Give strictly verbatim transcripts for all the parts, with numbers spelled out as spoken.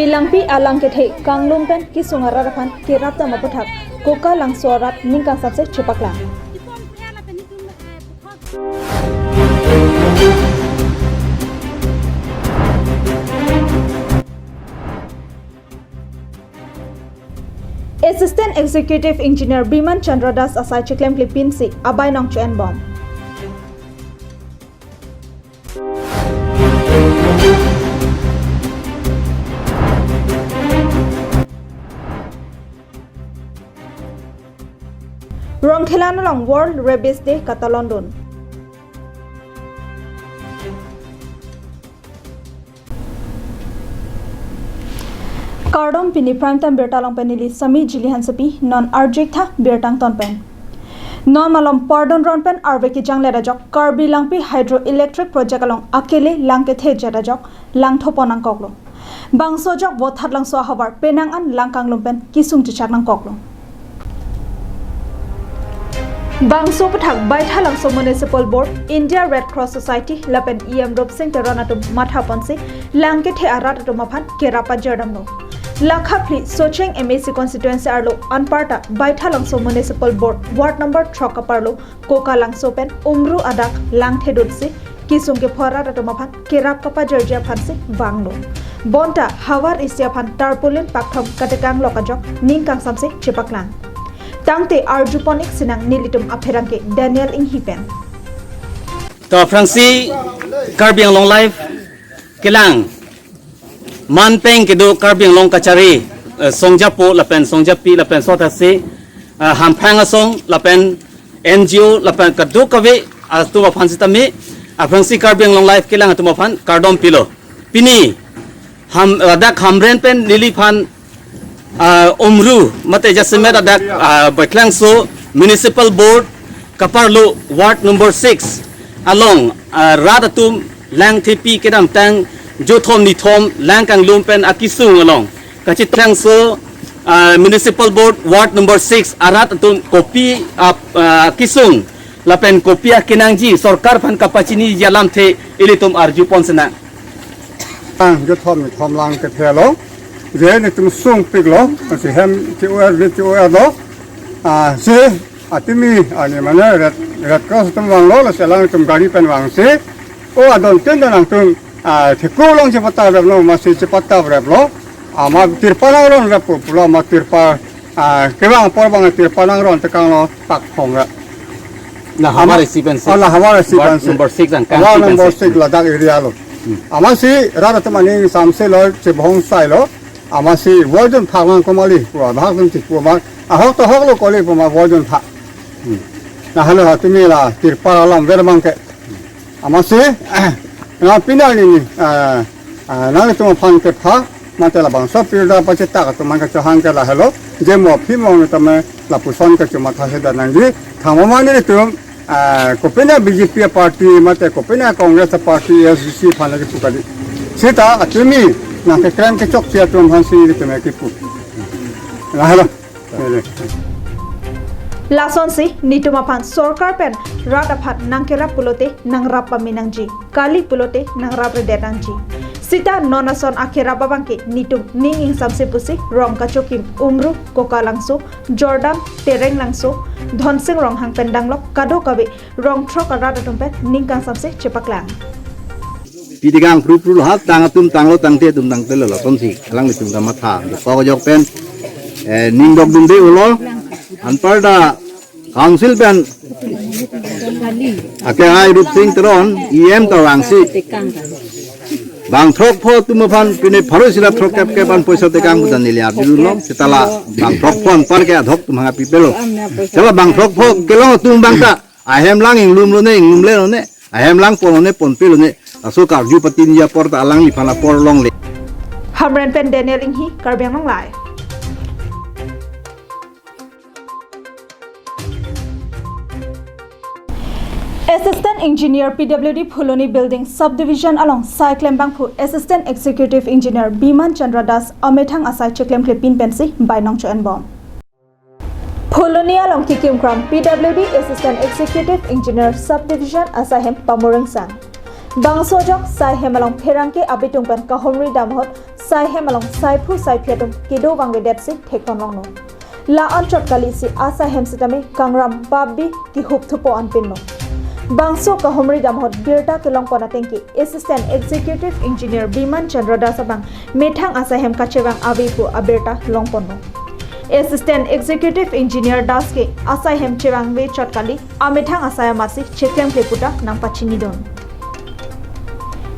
Langpi alang kethe kanglum pen kesung arat aphan kerap dam aputhak Koka Langso arat ning kangsamse chepaklang. Assistant Executive Engineer Biman Chandra Das asai chiklemkle pinsi abai nangcho-en bom. Rongkhelan along World Rabies Day katalondun. Kardom, pini Prime Time birta along pen neli Sami Jili Hansepi, non arju-ik tha birta angton pen. Non malom pardon ron pen arve kejanglet ajok Karbi Langpi Hydroelectric Project along akele lang kethe jet ajok langthopon nangkoklo. Bangso ajok Vothatlangso ahavar penang an lang kanglum pen kesung chechak nangkoklo. Bangso aputhak Baithalangso Municipal Board, India Red Cross Society lapen E M Rupsing Teron atum mathaponsi lang kethe arat atum aphan kerap pajir damlo. Lakha phli Socheng M A C constituency arlo anparta Baithalangso Municipal Board, Ward number throk aparlo Koka Langso pen Umru adak lang thedutsi kesung kepho arat atum aphan kerap kapajirji aphansi vanglo. Bonta havar isi aphan tarpaulin pakthom katekang lok ajok ning kangsamse chepaklang. Tangte arjupon-ik sinang nelitum apherangke Daniel Inghi pen. To aphrangsi Karbi Anglong Live kelang manpeng kedo Karbi Anglong kachari, eh, songjapo lapen songjapi lapen sotasi, eh, hamphang asong lapen N G O lapen kadokave atum aphan sitame aphrangsi Karbi Anglong Live kelang atum aphan kardom pilo. Pini ham, ladak Hamren pen neliphan, ah, Umru mate jasemet ladak, ah, Baithalangso Municipal Board kaparlo Ward number six along, ah, rat atum lang thepi kedamtang jothom nithom lang kanglum pen akesung along kachitangso, ah, Municipal Board Ward number six arat atum kopi ap-, ah, kesung lapen kopi akenangji sorkar aphan kapachiniji alamthe ilitum arjupon sinang. Ang jothom nithom lang kethelo, je netum sungpiklo, si hem T O R, V T O R lo, ah, si atimi, ani mane Red, Red Cross atum vanglo, lasi alangtum gari pen vangsi, o adon tin dan nangtum, ah, theku along chepatta replo, masi chepatta replo, ama tirpal nangronrep pulo, ama tirpal, ah, kevang apor abang tirpal nangron tekanglo pakthom rep. La havar isi pensi. Oh, la havar isi pensi. Ward number six ang kang Ward number six ladak area lo. Hmm. Amatsi rat atum aning samselo, chebong sailo. Amatsi voidun phak lang komali, pu abhak dun tik pu ma. Ahok to hoklo koli pu ma voidun phak. Hmm. Lahelo ha tumi la tirpal alam ver abangke. Amatsi, na pini arni ni, ah, ah, nangtum aphan kepha, mate labangso pirda pachetak atum aphan kachohang ke lahelo, je mo phi mo ni tame lapuson kachomatha sedan nangji, thangmo mane tum, ah, kopine B J P party, mate kopine Congress party, A S D C aphan lagi pukali. Sita atumi, nangkekrem kechokche atum aphansi tumi kipu. Lahelo. Lasonsi netum aphan sorkar pen rat aphan nangkerap pulote nangrap pame nangji, kali pulote nangrapre det nangji. Sita non ason akerap abangke netum ning ingsamse pusi Rongkachokim, Umru, Kokalangso, Jordan, Terenglangso, Dhonsing Ronghang pen danglok kadokave rong throk arat atum pen ning kangsamse chepaklang. Pidi kangpru pru lo ha tang atum tanglo tangte atum tangtelo lasonsi alanglitum kamatha. Kok ajok pen, eh, ning dok dun de ulo. Anparta council pen akehai Rupsing Teron E M ta vangsi bang throk pho atum aphan pine pharo isi ra throk kep kep an poisa tekang pu dan neli ap dun lo. Sita la bang throk pho anpar ke adhok atum hang api pelo. Sita la bang throk pho kelong atum abang ta ahem lang inglum lone, inglumle lone, ahem lang pon lone, ponpe lone. Laso karju patinji apor ta alangliphan apor longle. Hamren pen Daniel Inghi, Karbi Anglong Live. Assistant Engineer P W D Phuloni Building Subdivision along sai klembangphu Assistant Executive Engineer Biman Chandra Das amethang asai cheklemkle pin pensi bai nangcho-en bom. Phuloni along kikimkram P W D Assistant Executive Engineer Subdivision asai hem pamuringsang. Bangso ajok saihem along pherangke abitung pen kahumri dam ahut saihem along saiphu saiphi atum kedo vangvedetsi thekponlonglo. La-anchot kalisi asaihem sitame kangram babi kihupthupo anpinlo. Bangso kahumri dam ahut birta kelongpon atengke Assistant Executive Engineer Biman Chandra Das abang methang asaihem kachevang ave pu abirta longponlo. Assistant Executive Engineer Das ke asaihem chevangvechot kali, amethang asaihem asi cheklemkle puta nangpachinidun.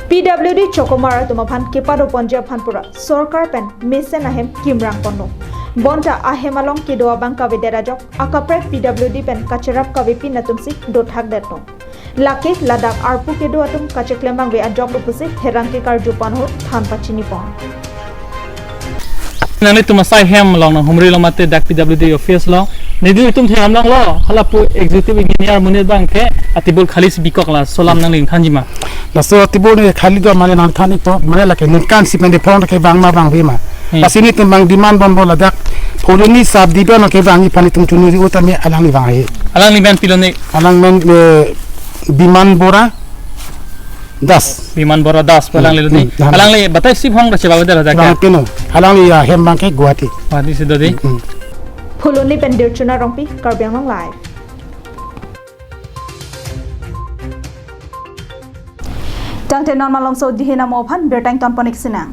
P W D chokomar atum aphan kepadoponji aphan pura sorkar pen mesen ahem kimrangponlo. Bonta ahem along kedo abang kavedet ajok akaprek P W D pen kacherap kavepin atumsi dothakdetlo. Lake ladak arpu kedo atum kacheklem vangve ajoklo pusi pherangke karjupon ahut than pachinipon. Nanglitum asaihem along nanghumrilo mate dak P W D office along. Netum theramlonglo, halapu executive engineer amonit abangke atibul khalis bikok, laso alam nangli thanji ma? Laso atibul ne khali do mane nangthanji to, mane lake ningkan si pen de phong kevang ma vangve ma. Hmm. Lasi netum abang demand bompo ladak Phuloni sub division kevangji aphan netum chunuri utame alangli vangve. Alangli men pilone? Alang men, eh, Biman Bora Das. Biman Bora Das, hmm, alanglilo ne. Hmm, hmm. Alangli batai si phong da chebang da ladak. Bang ya? Pino. Alangli ahem abangke Guwahati. Guwahati si do dei. Hmm, hmm. Phuloni pen Dirchuna Rongpi, Karbi Anglong Live. Tangte non malomso dihina mo aphan birta ingtonpon-ik sinang.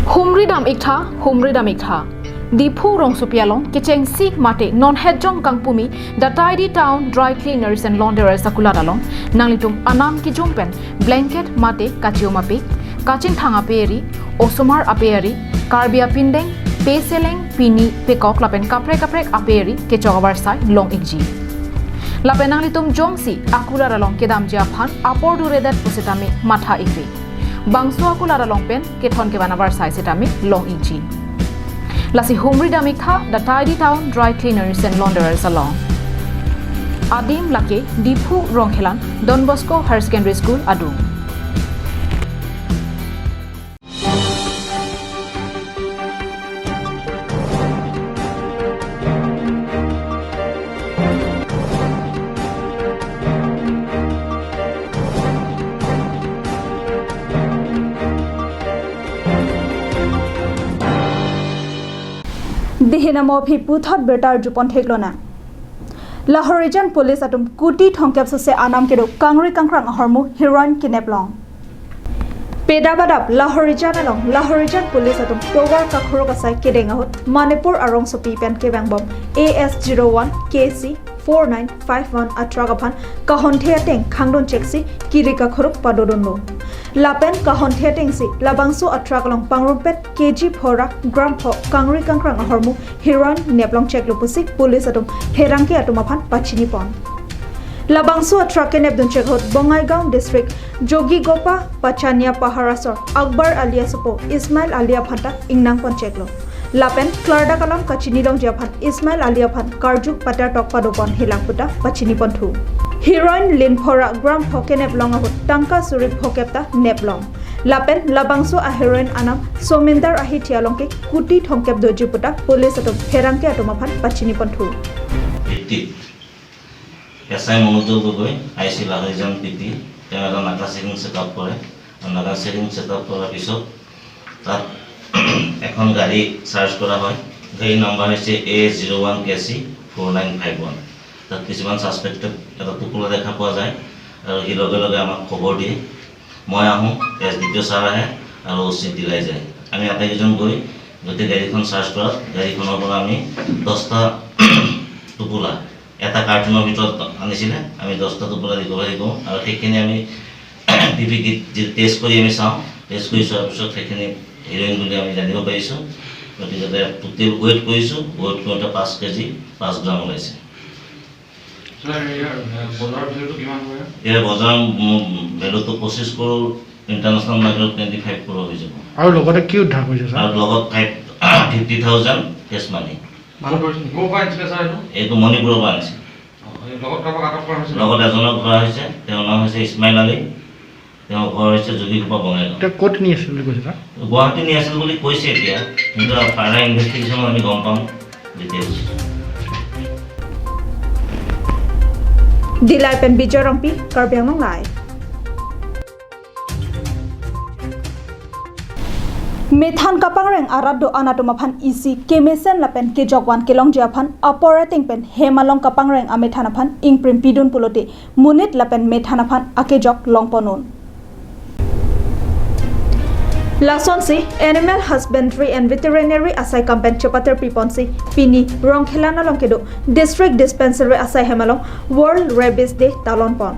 Humri dam-iktha, humri dam-iktha. Diphu rongsopi along kechengsi mate non hetjong kangpumi The Tidy Town Dry Cleaners and Launderers akulat along nanglitum anam kijum pen blanket mate kachium apik, kachingthang ape ari, osomar ape ari, Karbi apindeng, peseleng, pini, pekok lapen kaprek kaprek ape ari kechok avarsai long-ikji. Lapen nanglitum jongsi akulat along kedamji aphan apor duredet pusitame matha-ikve. Bangso akulat along pen kethon kevan avarsai sitame long-ikji. Lasi humri dam-iktha The Tidy Town Dry Cleaners and Launderers along. Adim lake Diphu Rongkhelan Don Bosco Higher Secondary School adung. Dihina mo aphi puthot birta arjupon theklonang. Lahorijan police atum kuti thomkep sose anam kedo kangri kangkrang ahormu heroin kineplong. Pedap adap Lahorijan along Lahorijan police atum tovar kakhorok asai kedeng ahut Manipur arongsopi pen kevangbom A S zero one K C four nine five one atruck aphan kahonthe ateng khangdun cheksi kiri kakhorok padodunlo. Lapen kahonthe atengsi labangso atruck along pangrumpet K G pho ra gram pho kangri kangkrang ahormu heroin neplong cheklo pusi police atum pherangke atum aphan pachinipon. Labangso atruck kenepdun chek ahut Bongaigaon district Jogigopa Pachania pahar asor Akbar Ali asopo Ismail Ali aphan ta ingnangpon cheklo. Lapen klardak alam kachinilongji aphan Ismail Ali aphan karju patertok padopon helak puta pachiniponthu. Heroin lin pho ra gram pho keneplong ahut tangka suri phokep ta neplong. Lapen labangso aheroin anam Somindar ahithi along ke kuti thomkep doji puta police atum pherangke atum aphan pachiniponthu. ভিত্তিত S I Manoj Gogoi, I C Lahorijan P T, তেওঁ এটা নাকা checking set up কৰে। আৰু নাকা checking set up কৰাৰ পিছত তাত এখন গাড়ী চাৰ্চ কৰা হয়। গাড়ীৰ নাম্বাৰ হৈছে এ জিৰ' ওৱান কে চি ফ'ৰ নাইন ফাইভ ওৱান। তাত কিছুমান ছাছপেক্টেড এটা টোপোলা দেখা পোৱা যায় আৰু সি লগে লগে আমাক খবৰ দিয়ে। মই আহোঁ, এছ ডি পি অ' ছাৰ আহে আৰু অ' চি ডিলাই যায়। আমি আটাইকেইজন গৈ গোটেই গাড়ীখন চাৰ্চ কৰাত গাড়ীখনৰ পৰা আমি দহটা টোপোলা এটা কাৰ্টুনৰ ভিতৰত আনিছিলে, আমি দহটা টোপোলা ৰিকভাৰী কৰোঁ আৰু সেইখিনি আমি পি পি কিট যি টেষ্ট কৰি আমি চাওঁ, টেষ্ট কৰি চোৱাৰ পিছত সেইখিনি হিৰইন বুলি আমি জানিব পাৰিছোঁ। গতিকে টোটেল ৱেইট কৰিছোঁ, ৱেইট কৰোঁতে পাঁচ কেজি পাঁচ গ্ৰাম ওলাইছে। ছাৰ, ইয়াৰ, এ, বজাৰ ভেলুটো কিমান হয়? ইয়াৰ বজাৰ, উম, ভেলুটো পঁচিছ কৰোৰ, ইণ্টাৰনেশ্যনেল মাৰ্কেটত টুৱেণ্টি ফাইভ কৰোৰ হৈ যাব। আৰু লগতে কি উদ্ধাৰ কৰিছে, ছাৰ? আৰু লগত ফাইভ, ফিফটি থাউজেণ্ড কেছ মানি। ক'ৰ পৰা আনিছিলে, ছাৰ, এইটো? এইটো মণিপুৰৰ পৰা আনিছে। অ, এই লগত কাৰোবাক আটক কৰা হৈছে? লগত এজনক ধৰা হৈছে, তেওঁৰ নাম হৈছে ইছমাইল আলী, তেওঁৰ ঘৰ হৈছে যোগীঘোপা বঙাইগাঁও। তেওঁ ক'ত নি আছিল বুলি কৈছে, ছাৰ? গুৱাহাটী নি আছিল বুলি কৈছে এতিয়া, কিন্তু ফাৰ্ডাৰ ইনভেষ্টিগেশ্যনত আমি গম পাম details. Dillai pen Bijoy Rongpi, Karbi Anglong Live. Methan kapangreng arat do-an atum aphan isi kemesen lapen kejokvan kelongji aphan apor ateng pen hem along kapangreng amethan aphan ingprim pidun pulote monit lapen methan aphan akejok longpon un. Lasonsi Animal Husbandry and Veterinary asai kam pen chepater piponsi pini Rongkhelan along kedo District Dispensary asai hem along World Rabies Day talon pon.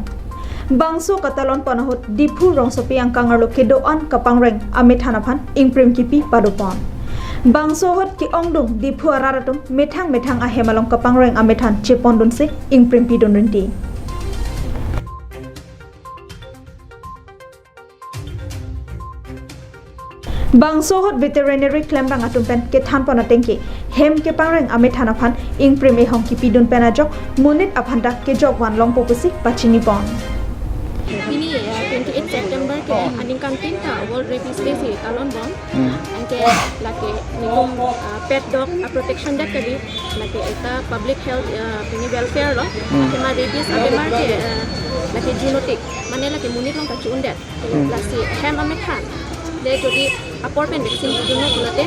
Bangso katalon pon ahut Diphu rongsopi angkang arlo kedo-an kapangreng amethan aphan ingprim kipi padopon. Bangso ahut ke-ongdung Diphu arat atum methang methang ahem along kapangreng amethan chepondunsi ingprim pidun rinti. Bangso ahut veterinary klemrang atum pen kethan pon ateng ke hem kepangreng amethan aphan ingprim ehong kipidun pen ajok monit aphan ta kejokvan longpo pusi pachini pon. Pini, eh, twenty eight September ke aningkantin ta World Rabies Day si talon bom. Hmm. Anke lake nitum, ah, pet dog, ah, protection det kali, lake ekta public health, ah, pini welfare lo. Hmm. Tema rabies abemar ke, ah, lake zoonotic, mane lake monit along kachi-un det. Hmm. Lasi hem amethan le jodi apor pen vaccine pidunlo pulote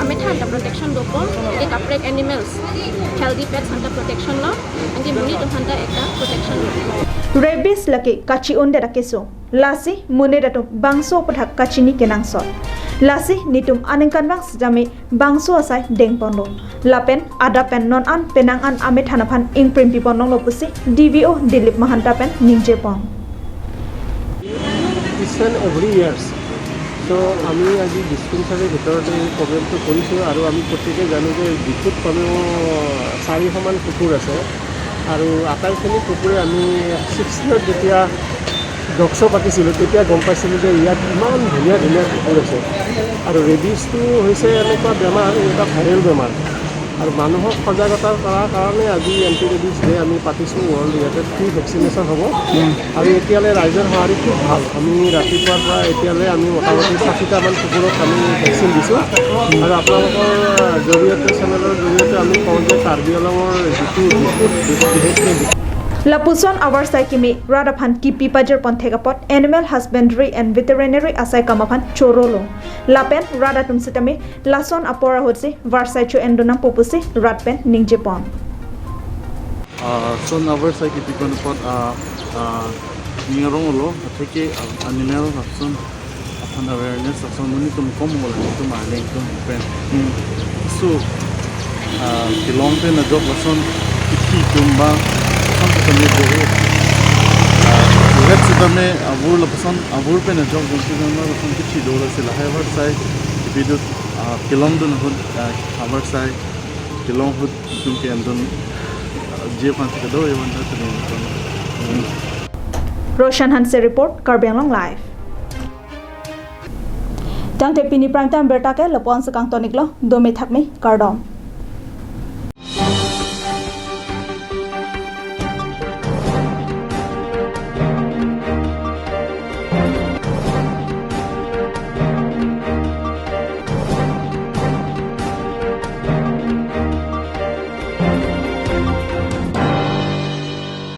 amethan ta protection dopo, anke kaprek animals, healthy pets aphan ta protection lo, anke monit aphan ta ekta protection lo. Rabies lake kachi-un det akeso. Lasi monit atum bangso aputhak kachini kenangsot. Lasi nitum aningkanvang sitame bangso asai dengponlo. Lapen adap pen non an penang an amethan aphan ingprim pipon longlo pusi D V O Dilip Mahanta pen ningjepon. It's an every years. So আমি আজি ডিছপেনচাৰীৰ ভিতৰতে এই প্ৰগ্ৰেমটো কৰিছোঁ আৰু আমি প্ৰত্যেকে জানো যে ডিফুত কমেও চাৰিশমান কুকুৰ আছে আৰু আটাইখিনি কুকুৰে আমি ছিক্স ইয়াৰত যেতিয়া ডগ শ্ব' পাতিছিলোঁ, তেতিয়া গম পাইছিলোঁ যে ইয়াত ইমান ধুনীয়া ধুনীয়া কুকুৰ আছে। আৰু ৰেবিজটো হৈছে এনেকুৱা বেমাৰ, এটা ভাইৰেল বেমাৰ। আৰু মানুহক সজাগতা কৰাৰ কাৰণে আজি এণ্টি ৰেবিজ ডে আমি পাতিছোঁ। ৱৰ্ল্ড ইয়াতে ফ্ৰী ভেকচিনেশ্যন হ'ব। উম। আৰু এতিয়ালৈ ৰাইজৰ সঁহাৰি খুব ভাল। আমি ৰাতিপুৱাৰ পৰা এতিয়ালৈ আমি মোটামুটি ষাঠিটামান কুকুৰক আমি ভেকচিন দিছোঁ। আৰু আপোনালোকৰ জৰিয়তে, চেনেলৰ জৰিয়তে আমি কওঁ যে কাৰ্বি আংলঙৰ যিটো বিহুত বিশেষকৈ Lapuson avarsai kimi rat aphan kipi pajir pon thek apot Animal Husbandry and Veterinary asai kam aphan chorolo. Lapen rat atum sitame lason apor ahutsi varsai cho-endun nangpo pusi rat pen ningjepon. Ah, son avarsai kipi pon apot, ah, ah, ningarong olo, atheke, ah, animal lason aphan awareness lason monit atum kom olo, atum arleng atum pen. Hmm. So, ah, kelong pen ajok lason kithi atum ba, lason sitame dere. Ah, rat sitame avur lapuson, avur pen ajok jontu janwar lason kithi do, lasi lahai avarsai kipidun, ah, kelongdun ahut, ah, avarsai kelong ahut atum ke-endun, ah, je aphan thek do, ewan ta tadun. Roshan Hanse report, Karbi Anglong Live. Tangte pini prime time birta ke lapu-an si kangton-iklo, dome thakme, kardom.